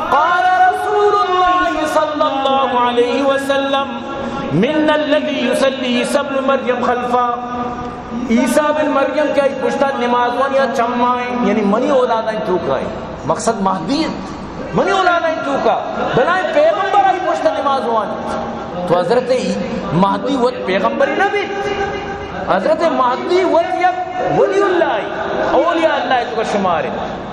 قال رسول اللہ صلی اللہ علیہ وسلم، من الذی یصلی عیسیٰ ابن مریم خلفہ۔ عیسیٰ بن مریم کہ آئی پشتا نماز وانی آ چمائیں، یعنی منی اولادانی توکائیں۔ مقصد مہدی انت۔ منی اولادانی توکا بلائیں پیغمبر آئی پشتا نماز وانیت۔ تو حضرت مہدی وت پیغمبری نہ بیت۔ حضرت مہدی وت یک ولی اللہ ای، اولیاء اللہ ای توکا شمار انت۔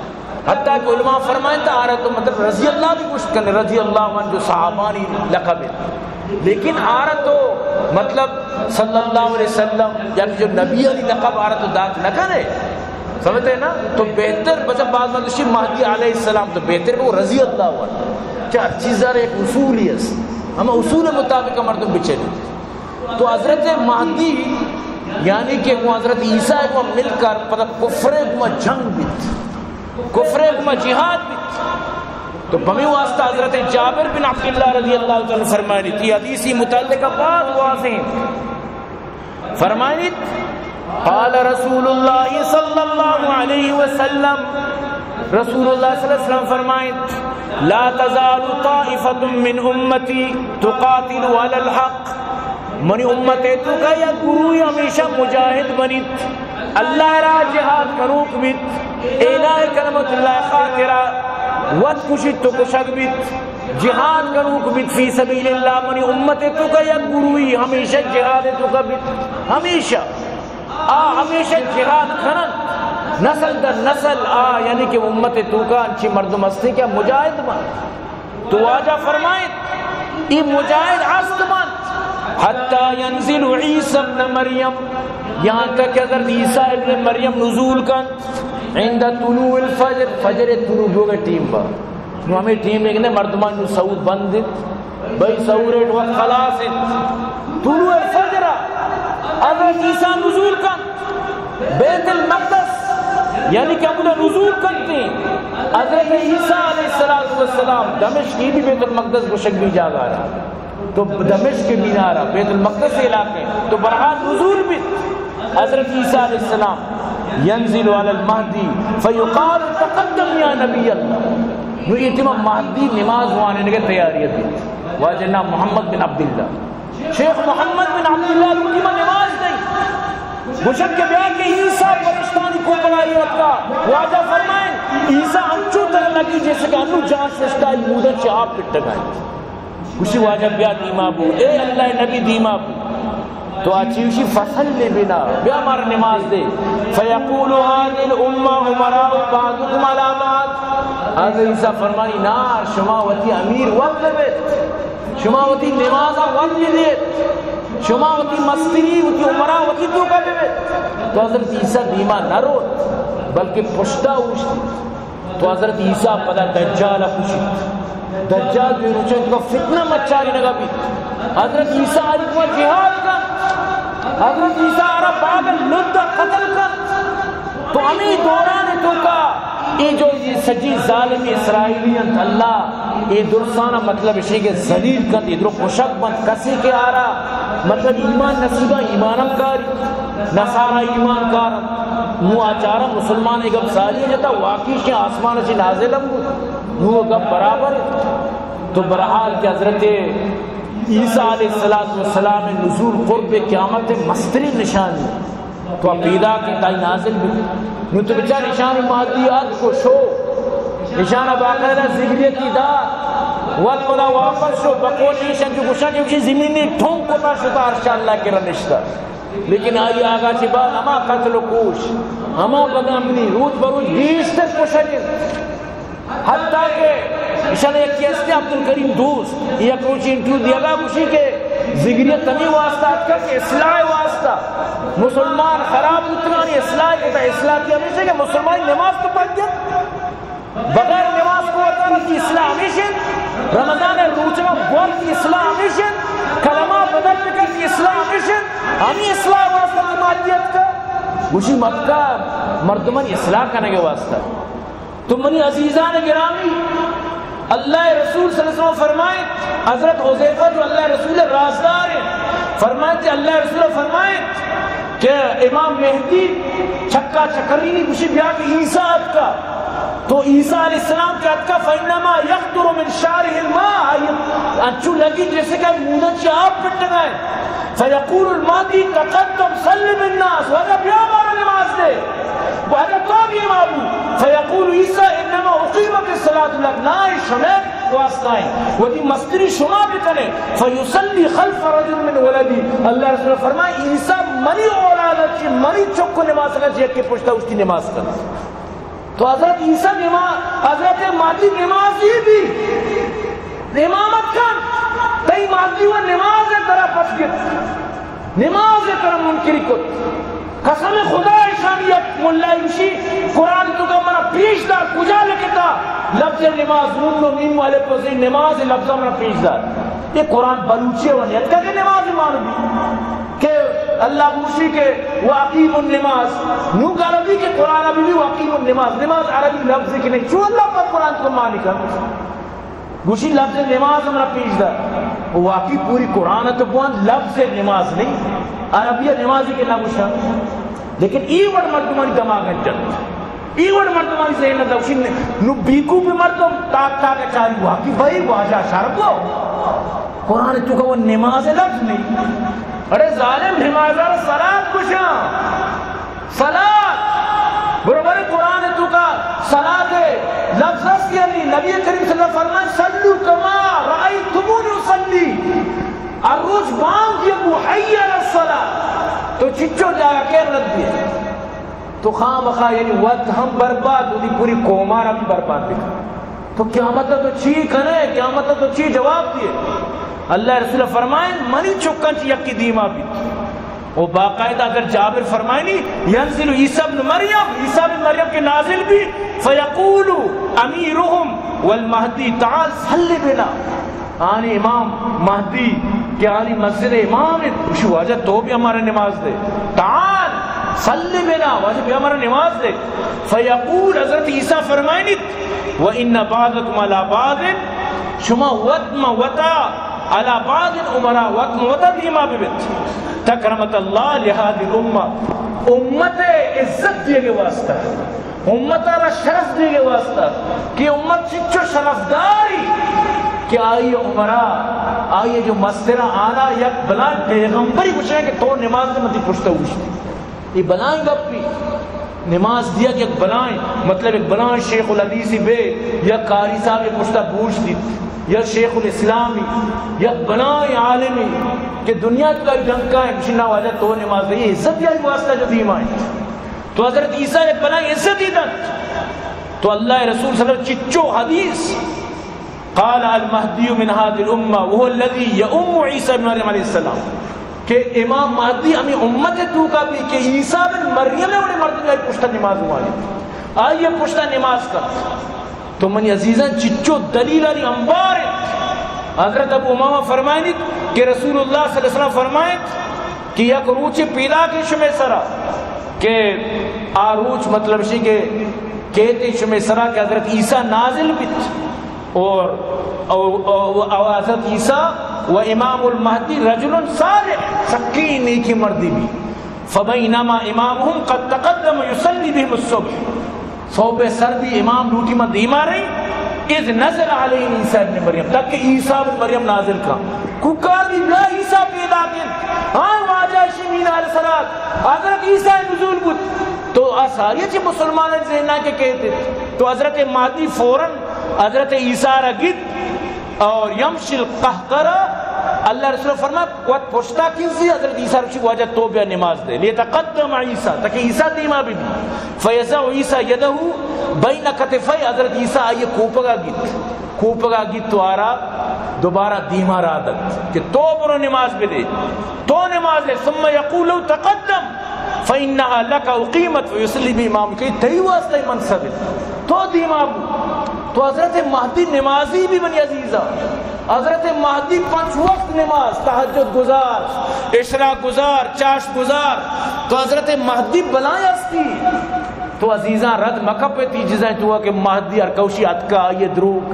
حتیٰ کہ علماء فرمائنت، آرا تو مطلب رضی اللہ بھی گوشت کن، رضی اللہ عنہ جو صحابانی لقب ہے۔ لیکن آرا تو مطلب صلی اللہ علیہ وسلم یا جو نبیانی لقب آرا تو دات نہ کنے۔ سمجھتے ہیں نا؟ تو بہتر، بس بعض مردم مہدی علیہ السلام تو بہتر، وہ رضی اللہ عنہ۔ چہ ہر چیز ءَ را یک اصولے است، ہما اصول مطابق مردم بچلے۔ تو حضرت مہدی یعنی کہ گوں حضرت عیسیٰ گوں مل کر پدا کفر گوں جنگ بیت، کفر گوں جہاد بیت۔ تو بمی واسطہ حضرت جابر بن عبداللہ رضی اللہ تعالیٰ عنہ فرمائنی، تی حدیثی متعلقہ بہت واضح ہیں۔ فرمائیت، قال رسول اللہ صلی اللہ علیہ وسلم، رسول اللہ صلی اللہ علیہ وسلم فرمائیت، لا تزال طائفة من امتی تقاتل علی الحق، منی امت توکا یک گروہی ہمیشہ مجاہد بنیت، اللہ را جہاد کنوک بیت، اعلاء کلمت اللہ خاطرہ وت کشیت تو کشگ بیت۔ جہاد کنوک بیت فی سبیل اللہ، منی امت توکا یک گروہی ہمیشہ جہاد توکا بیت، ہمیشہ آ ہمیشہ جہاد کنن، نسل در نسل آ، یعنی کہ امت توکا انچی مردم ہستے کہ مجاہد بنت۔ تو واجہ فرمائیت، ای مجاہد ہست بنت، حتی ینزل عیسی ابن مریم، یہاں تک کہ حضرت عیسی ابن مریم نزول کنت، عند طلوع الفجر، فجر طلوع بوگے ٹیم با۔ نو ہمیں ٹیم ایک نے مردمان نو سعود بند انت۔ بھئی سحور ءِ وقت خلاص انت۔ طلوع الفجر ءَ حضرت عیسیٰ نزول کنت بیت المقدس، یعنی کہ ہمودا نزول کنت۔ حضرت عیسیٰ علیہ الصلوۃ والسلام، دمشق، اے بھی بیت المقدس گوشگ بی جاگہ را، تو دمشق ءِ مینار ءَ، بیت المقدس ءِ علاقہ ءَ، تو بہرحال نزول بیت حضرت عیسیٰ علیہ السلام، ینزل علی المہدی فیقال تقدم یا نبی اللہ۔ نو اے ٹیما مہدی نماز وانینگ ءِ تیاری ءَ بیت۔ واجہ نام محمد بن عبداللہ۔ شیخ محمد بن عبداللہ لوٹی ما نماز دئی۔ گوشت کہ بیا کہ عیسیٰ پرشتانی کوپگا ایر اتکا۔ واجہ فرمائیں، عیسیٰ انچو ترا لگی جیسے کہ انو جان ششتائی، مودا چہ آپ پٹگا انت۔ گوشی واجہ بیا دیما بو، اے اللہ ءِ نبی دیما بو۔ تو آ چی گوشی، فصل بنا، بیا مارا نماز دے۔ فیقول هذه الامة امراء بعضكم على بعض۔ حضرت عیسیٰ فرمانی، نا، شما وتی امیر وت بہ بیت، شما وتی نمازاں وت بہ دیت، شما وتی مستری، وتی امراء وتی توکا بہ بیت۔ تو حضرت عیسیٰ دیما نہ روت، بلکہ پشتا اوشتی۔ تو حضرت عیسیٰ پدا دجال ءَ کشیت۔ دجال دوئیں روچاں تو فتنہ مچارینگا بیت۔ حضرت عیسیٰ آئی گوما جہاد کنت۔ حضرت عیسیٰ آرا باب لد ءَ قتل کنت۔ تو ہمے دوران توکا اے جو اے سجی ظالم اسرائیلی انت، اللہ اے درسانا مطلب اشی کہ ذلیل کنت، اے درو کشگ بنت، کسے کہ آرا مطلب ایمان نصیبا، ایمان ہم کاری۔ نصارا ایمان کار انت۔ نو آ چارا مسلمان ءِ گپ ساری جتا، واقعی کہ آسمان سے نازل ہم بوت۔ نو گپ برابر انت۔ تو بہرحال کہ حضرت عیسیٰ علیہ الصلوۃ والسلام ءِ نزول قرب قیامت ءِ مستریں نشانی۔ تو پیدا کہ تائی نازل بی۔ نو تو بچار اشانی مہدی اتک و شو۔ اشانا باقاعدہ زگریتی دات۔ وت پدا واپس شو، بقول ایشان جو گوشان جو کہ زمینی ٹھونک کتا شتا، عرش اللہ کرا نشتا۔ لیکن آئی آگا چہ بعد ہما قتل و کوش، ہما بدامنی روچ بروچ گیشتر کشگ انت۔ حتیٰ کہ ایشان یکے ہستے عبدالکریم دوست، یک روچے انٹرویو دیگا، گوشی کہ زگریت ہمے واسطہ اتکا کہ اصلاح واسطہ، مسلمان خراب بوتگانی اصلاح کتا۔ اصلاح کی ہمیش انت کہ مسلمانی نماز تو پنجت بغیر نماز کو وتارا، اصلاح ہمیش انت۔ رمضان ءِ روچگا وت، اصلاح ہمیش انت۔ کلمہ بدل بکن، اصلاح ہمیش انت۔ ہمے اصلاح واسطہ تو مہدی اتکا۔ گوشی مکہ مردمانی اصلاح کنگ ءِ واسطہ۔ تو منی عزیزان گرامی، اللہ ءِ رسول صلی اللہ علیہ وسلم فرمائیت، حضرت حذیفہ جو اللہ ءِ رسول ءِ رازدار انت، فرمائیت کہ اللہ ءِ رسول فرمائیت کہ امام مہدی چکا چکرینی، گوشی بیا کہ عیسیٰ اتکا۔ تو عیسیٰ علیہ السلام کہ اتکا، فإنما يقطر من شعره الماء، انچو لگی جیسے کہ مودا چہ آپ پٹگا انت۔ فیقول المہدی تقدم صل بالناس، واجہ بیا مارا نماز دے، واجہ تو دیما بو۔ فیقول عیسیٰ انما اقیمت الصلاۃ لک، نا، اے شمئے واسطہ انت، وتی مستری شما بکنے۔ فیصلی خلف رجل من ولدی، اللہ ءِ رسول فرمائے، عیسیٰ منی اولادا چہ، منی چک و نماز کنت، یکے پشتا اوشتی نماز کنت۔ تو حضرت عیسیٰ نما-، حضرت مہدی نمازی بی، امامت کنت، تئی مہدی و نماز ءَ ترا پس گپت، نماز ءَ ترا منکری کت۔ قسم خدا، ایشانی یک ملائے گوشی، قرآن توکا منا پیش دار، کجا لکھتا؟ لفظ نماز، نون و میم و الف و زین، نماز لفظا منا پیش دار۔ اے قرآن بلوچی ءَ و نیتکا کہ نماز مان بی۔ کہ اللہ گوشی کہ واقیم النماز، نو گل بی کہ قرآن بی بی واقیم النماز، نماز عربی لفظے کہ نہیں، چو اللہ پاک قرآن توکا معنی کن؟ گوشی لفظ نماز ہمرا پیش دار۔ و واقعی پوری قرآن تو بوان لفظ نماز نہیں، عربی نمازی کہ نہ گوشا۔ لیکن ای وڑ مردمانی دماغ جت۔ ای وڑ مردمانی ذہن ءَ دوشی، نو بیکوپ مردم تاک تاک ءَ چاری، واقعی بھائی واجہ شر گو۔ قرآن توکا و نماز لفظ نہیں۔ اڑے ظالم، نماز ءَ صلاۃ گوشاں۔ صلاۃ۔ برابر قرآن توکا صلاۃ لفظ است یعنی؟ نبی کریم صلی اللہ علیہ وسلم فرمائے، صلوا کما رأیتمونی اصلی۔ ہر روچ بانگ دیے گو، حی علی الصلاۃ۔ تو چچو جاگہ کے رد دیے۔ تو خامخا یعنی وت ہم برباد، وتی پوری قوم ءَ را بھی برباد بکن۔ تو قیامت ءَ تو چی کنے؟ قیامت ءَ تو چی جواب دیے؟ اللہ ءِ رسول فرمائیں، منی چکاں چہ یکے دیما بیت۔ و باقاعدہ اگر جابر فرمائنی، ینزل عیسی ابن مریم، عیسی ابن مریم کہ نازل بی، فیقول امیرهم والمہدی تعال صل بنا۔ آنی امام مہدی کہ آنی مسجد امام انت، گوشی، واجہ تو بھی ہمارا نماز دے، تعال صل بنا، واجہ بیا ہمارا نماز دے۔ فیقول، حضرت عیسیٰ فرمائنیت، وان بعضکم علی بعض، شما وت ما وتا، علی بعض امراء، وت ما وتا دیما ببت، تکرمت اللہ لہذه الامہ، امت عزت دیگے واسطہ۔ امت ء را شرف دیگے واسطہ کہ امت چچو شرفداری کہ آئی عمرہ، آئی جو مسترا آنا یک بلائیں پیغمبری گوشے کہ تو نماز دے من تئی پشتا اوشتی۔ یہ بلائیں گپی، نماز دیگ یک بلائیں، مطلب یک بلائیں شیخ الحدیثی بے، یک قاری صاحب پشتا بوشتی، یک شیخ الاسلامی، یک بلائیں عالمی کہ دنیا کا ڈنکا ہے، گوشی نا واجہ تو نماز دے، یہ عزت آئی واسطہ جو دیما ہے۔ تو حضرت عیسیٰ یک بلائیں عزتی دنت۔ تو اللہ رسول صلی اللہ علیہ وسلم چچو حدیث، قال المہدی من هذه الامة وهو الذي يؤم عیسیٰ ابن مریم علیہ السلام، کہ امام مہدی ہمیں امت توکا بھی کہ عیسیٰ بن مریم ہے، انہیں مردم آئی پشتا نماز وانی، آئی پشتا نماز کن۔ تو منی عزیزان، چچو دلیل علی انبار انت۔ حضرت ابو امامہ فرمائنیت کہ رسول اللہ صلی اللہ علیہ وسلم فرمائنت کہ یک روچے پیدا کہ شمے سرا، کہ آ روچ مطلب شی کہ کہتے شمے سرا کہ حضرت عیسیٰ نازل بیت اور، اور، اور، اور حضرت عیسیٰ و امام المہدی رجل صالح، سکی نیکی مردی بھی۔ فبینما امامهم قد تقدم یصلی بهم الصبح، صبح سر بی امام لوٹی ما دیما رہی، اذ نزل علیہ عیسیٰ ابن مریم، تاکہ عیسیٰ ابن مریم نازل کا۔ کوکار بی بیا عیسیٰ پیدا کن، ہاں واجہ شی مینار سرات، حضرت عیسیٰ نزول بود۔ تو آ ساری چی مسلمان ذہنہ کے کہتے، تو حضرت مہدی فوراً حضرت عیسیٰ را گیت، اور یمشی القہقرہ، اللہ رسول فرما، وت پشتا کنزی، حضرت عیسیٰ رشی واجہ تو بیا نماز دے، لیتقدم عیسیٰ، تاکہ عیسیٰ دیما بی بی، فیضع عیسیٰ یدہ بین کتفی، حضرت عیسیٰ آئیے کوپگا گیت، کوپگا گیت تو آرا دوبارہ دیما را دت کہ تو برو نماز بدے، تو نماز دے، ثم یقول تقدم، فإنها لك أقيمت ويصلي بامامك، تئی واسطہ منصب انت، تو دیما بو۔ تو حضرت مہدی نمازی بی منی عزیزا، حضرت مہدی پنچ وقت نماز، تہجد گزار، اشراق گزار، چاشت گزار، تو حضرت مہدی بلائیں ہستی۔ تو عزیزاں رد مکپ تی جزائیں تو کہ مہدی ہر کوشی اتکا آئیے دروگ،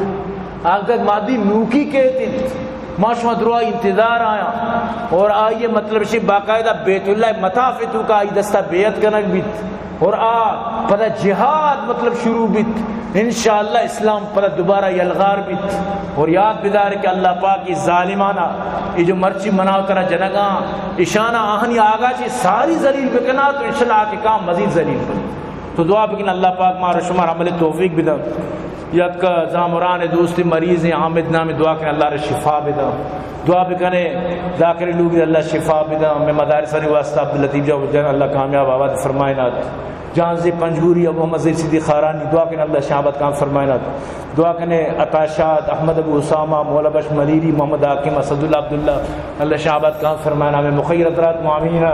حضرت مہدی نوکی کہت انت۔ ما شما درا انتظار آیاں اور آئیے مطلب شی باقاعدہ بیت اللہ مطاف توکا آئی دستا بیعت کنگ بیت اور آ پدا جہاد مطلب شروع بیت۔ انشاءاللہ اسلام پدا دوبارہ یلغار بیت۔ اور یاد بدار کہ اللہ پاک ای ظالمانا، ای جو مرچی مناو ترا جنگاں، اشانا آہنی آگا چی ساری ذلیل بکنا تو انشاءاللہ آ کہ کام مزید ذلیل بنت۔ تو دعا بکن اللہ پاک مارا شمار عمل توفیق بدنت۔ یک زامران دوست مریض ہیں حامد نام، دعا کن اللہ را شفا بدنت۔ دعا بکنے ذاکر لوگی اللہ شفا بدنت۔ میں مدارسانی واسطہ عبداللطیف جان اللہ کامیاب آباد فرمائنات۔ جہانزیب پنجگوری، ابو محمد زید صدیق خارانی، دعا کن اللہ شہابت کام فرمائنات۔ دعا کنے عطا شاد، احمد ابو اسامہ، مولا بخش ملیری، محمد حاکم، اسداللہ عبداللہ، اللہ شہابت کام فرمائنا۔ میں مخیر حضرات معاونین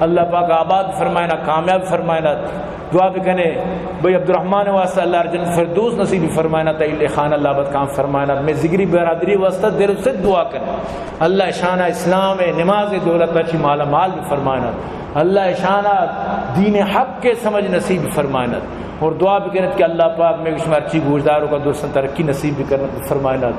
اللہ پاک آباد فرمائنا، کامیاب فرمائنا۔ دعا بکنے بھئی عبدالرحمن واسطہ اللہ جنت فردوس نصیب فرمائنا، تئی خانہ اللہ آباد کام فرمائنا۔ میں ذگری برادری واسطہ دل سے دعا کنے اللہ شان اسلام نماز دولت چی مالا مال فرمائنا۔ اللہ اشانا دین حق کے سمجھ نصیب فرمائنت۔ اور دعا بکنت کہ اللہ پاک میں شمار چی گوشداروں کا درستاں ترقی نصیب بکن فرمائنت۔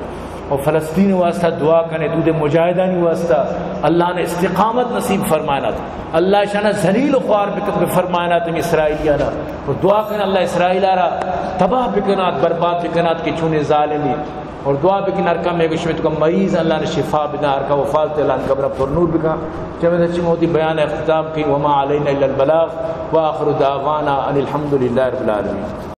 اور فلسطین واسطہ دعا کنے، دود مجاہدانی واسطہ اللہ نے استقامت نصیب فرمائنت۔ اللہ اشانا ذلیل و خوار بکن فرمائنت ہم اسرائیلیانا۔ اور دعا کن اللہ اسرائیل را تباہ بکنات، برباد بکنات کہ چونے ظالمی۔ اور دعا بکن ہر کم ایک شمت کو مریض اللہ نے شفا بدن، ہر کا وفات اللہ نے قبر پر نور بکن۔ چمے چی موتی بیان اختتام کی، وما علینا الا البلاغ، وآخر دعوانا ان الحمد للہ رب العالمین۔